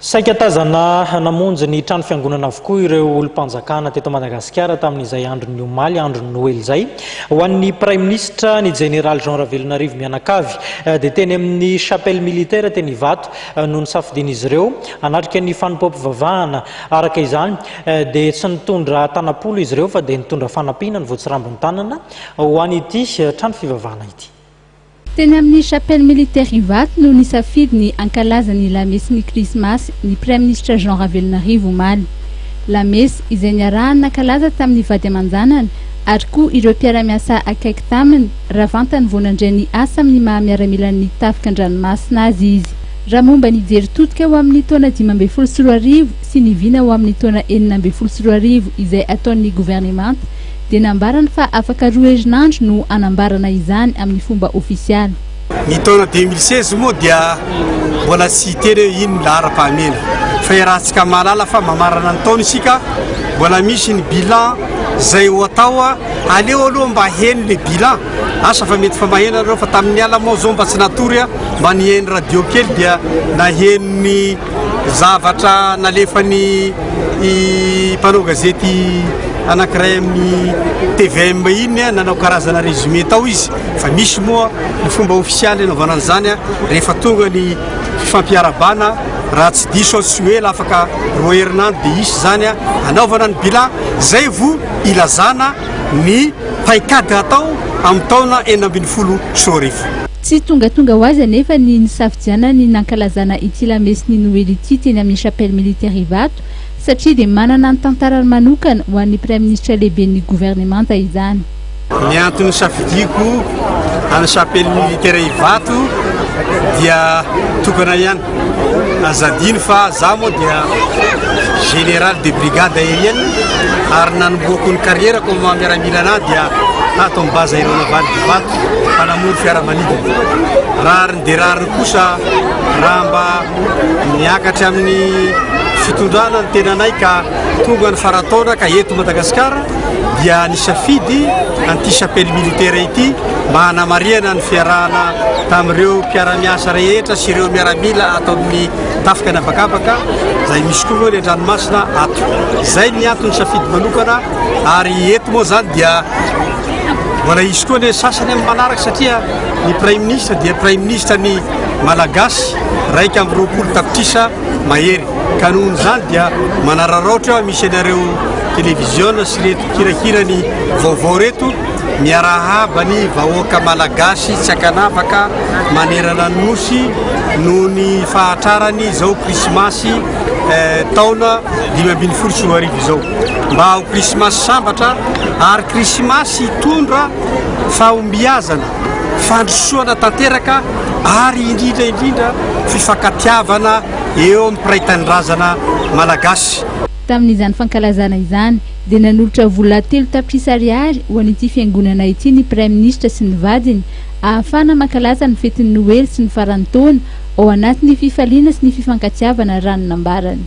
Saika tazana namonjy ny trano fiangonana avokoa ireo olom-panjakana teto Madagasikara tamin'izay andron'ny omaly, andron'ny Noely izay. Ho an'ny Praiminisitra, ny Jeneraly Jean Ravelonarivo mianakavy, dia teny amin'ny Chapelle Militaire teny Ivato no nisafidian'izy ireo hanatrika ny fanompoam-pivavahana. Araka izany, dia tsy nitondra tanam-polo izy ireo fa dia nitondra fanampiana ny voatsirambin'ny tanana ho an'ity trano fivavahana ity. Teny amin'ny Chapelle Militaire Ivato no nisafidy ny hankalaza ny lamesin'ny Krismasy ny Praiminisitra Jean Ravelonarivo omaly. Lamesy izay niarahany nankalaza tamin'ny vady aman-janany ary koa ireo mpiara-miasa akaiky taminy raha vantany vao nandray ny asa amin'ny maha miaramilan'ny tafika an-dranomasina azy izy. Raha momba ny jery todika ho amin'ny taona 2015 sy ny vina ho amin'ny taona 2016 izay ataon'ny governemanta dia nambarany fa afaka roa herinandro no hanambarana izany amin'ny fomba ofisialy. Ny taona 2016 moa dia mbola tsy hiteny hoe ino ny laharam-pahamehana fa iarahantsika mahalala fa mamarana ny taona isika, mbola misy ny bilan izay ho atao, aleo aloha mba heno le bilan, asa fa mety fa maheno nareo fa tamin'ny alina moa zao mba tsy natory aho mba niheno radio kely dia naheno ny zavatra nalefan'ny mpanao gazety anankiray amin'ny tvm iny nanao karazana résumé tao izy fa misy moa ny fomba ofisialy anaovana an'izany rehefa tonga ny fifampiarabana raha tsy diso aho tsy ho ela afaka roa herinandro dia hisy izany anaovana ny bilan izay vo ilazana ny paikady hatao amin'ny taona 2016. Tsy tongatonga ho azy anefa ny nisafidianany ny nankalazana ity lamesin'ny Noely ity teny amin'ny Chapelle Militaire Ivato satria dia manana ny tantarany manokana ho an'ny Praiminisitra lehiben'ny governemanta izany. Ny antony nisafidiako an'i Chapelle Militaire Ivato dia tokana ihany. Aza adino fa za moa dia général de brigade aérienne ary nanombohako ny carrière-ko amin'ny maha miaramila anahy dia tato amin'ny base aéronavale d'Ivato mpanamory fiaramanidina. Rariny dia rariny kosa raha mba niakatra amin'ny fitondrana ny tenanay ka tonga ny faran-taona ka eto Madagasikara dia nisafidy an'ity chapelle militaire ity mba hanamarihana ny fiarahana tamin'ireo mpiara-miasa rehetra sy ireo miaramila ato amin'ny tafika an'habakabaka izay misy koa moa ny an-dranomasina ato. Izay ny antony safidy manokana ary eto moa izany dia mbola hisy koa ny sasany amin'ny manaraka satria ny praiminisitra dia praiminisitra ny Malagasy 21 tapitrisa mahery ka noho izany dia manararaotra misy anareo televiziona sy reto mpikirakira ny vaovao reto miarahaba ny vahoaka Malagasy tsy ankanavaka manerana ny Nosy noho ny fahatrarany izao krismasy taona 2015 izao mba ho krismasy sambatra ary krismasy hitondra fahombiazana, fandrosoana tanteraka ary indrindra indrindra fifankatiavana eo amin'ny mpiray tanindrazana Malagasy. Tamin'izany fankalazana izany dia nanolotra vola 3 tapitrisa ariary ho an'ity fiangonana ity ny Praiminisitra sy ny vadiny ahafahana mankalaza ny fetin'ny Noely sy ny faran'ny taona ao anatin'ny fifaliana sy ny fifankatiavana raha ny nambarany.